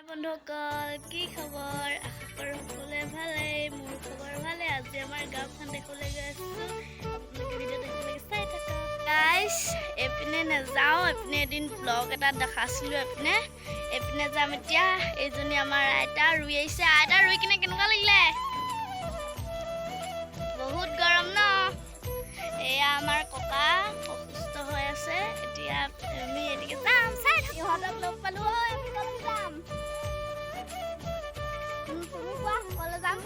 বন্ধুসকল, কি খবৰ? আশা কৰোঁ সকলোৱে ভালেই। মোৰ খবৰ ভালে। আজি আমাৰ গাঁওখন দেখিবলৈ গৈ আছোঁ। আপোনালোকে ভিডিঅ' দেখিবলৈ চাই থাকক। গাইছ, এইপিনে নাযাওঁ। এইপিনে এদিন ব্লগ এটা দেখাইছিলোঁ। এইপিনে এইপিনে যাম এতিয়া। এইজনী আমাৰ আইতা, ৰুই আহিছে। আইতা, ৰুই কিনে কেনেকুৱা লাগিলে? বহুত গৰম ন? এয়া আমাৰ ককা, অসুস্থ হৈ আছে। এতিয়া আমি এদিকে যাম, চাই থাকক। ইহঁতক লগ পালো। ঐ, আমি কলৈ যাম? তুমি কোৱা, কলৈ যাম?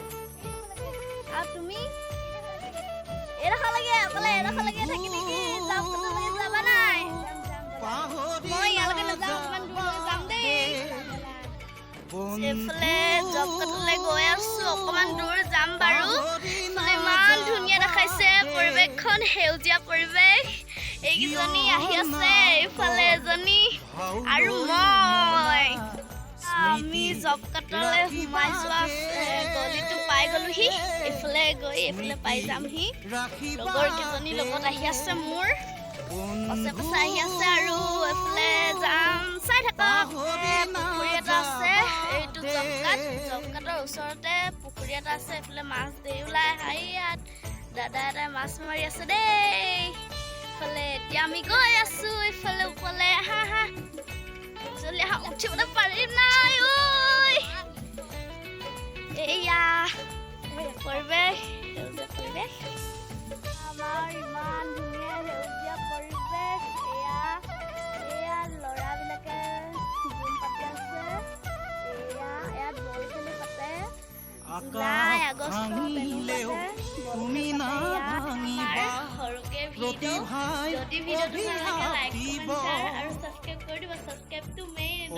আৰু তুমি এইডোখৰলৈকে অকলে এইডোখৰলৈকে থাকি নেকি? যাম, ক'লৈকে যাবা নাই? মই ইয়ালৈকে নাযাওঁ, অকণমান দূৰলৈ যাম দেই। এইফালে জব কাটলৈ গৈ আছো, অকণমান দূৰ যাম বাৰু। এইফালে ইমান ধুনীয়া দেখাইছে পৰিৱেশখন, সেউজীয়া পৰিৱেশ। এইকেইজনী আহি আছে, এইফালে এজনী আৰু মই। আমি জব কাটলৈ সোমাই যোৱা গলিটো পাই গলোহি। এইফালে গৈ এইফালে পাই যামহি। লগৰ কেইজনী লগত আহি আছে, মোৰ পাছে পাছে আহি আছে। আৰু এইফালে যাম, চাই থাকক। পুখুৰী এটা আছে। এইটো জব কাট, জব কাটৰ ওচৰতে পুখুৰী এটা আছে। এইফালে মাছ ধেৰ ওলাই। ইয়াত দাদা এটাই মাছ মাৰি আছে দেই। ইফালে এতিয়া আমি গৈ আছো ইফালে ওপৰলে। আহা আহা, জলদি আহা। উঠিবলৈ পাৰিম নাই ঐ। এইয়া পৰিৱেশ, সেউজীয়া পৰিৱেশ। আমাৰ ইমান ধুনীয়া সেউজীয়া পৰিৱেশ। এয়া এয়া ল'ৰাবিলাকে জুম পাতি আছে। এয়া ইয়াত বল খেলি পাতে, জুলাই আগষ্ট তেনেকুৱাতে বল খেল পাতে। এয়া আমাৰ সৰুকে ভিডিঅ'। যদি ভিডিঅ'টো ভাল লাগে, লাইক, কমেণ্ট, শ্বেয়াৰ আৰু ছাবস্ক্ৰাইব কৰি দিব। ছাবস্ক্ৰাইবটো মেইন।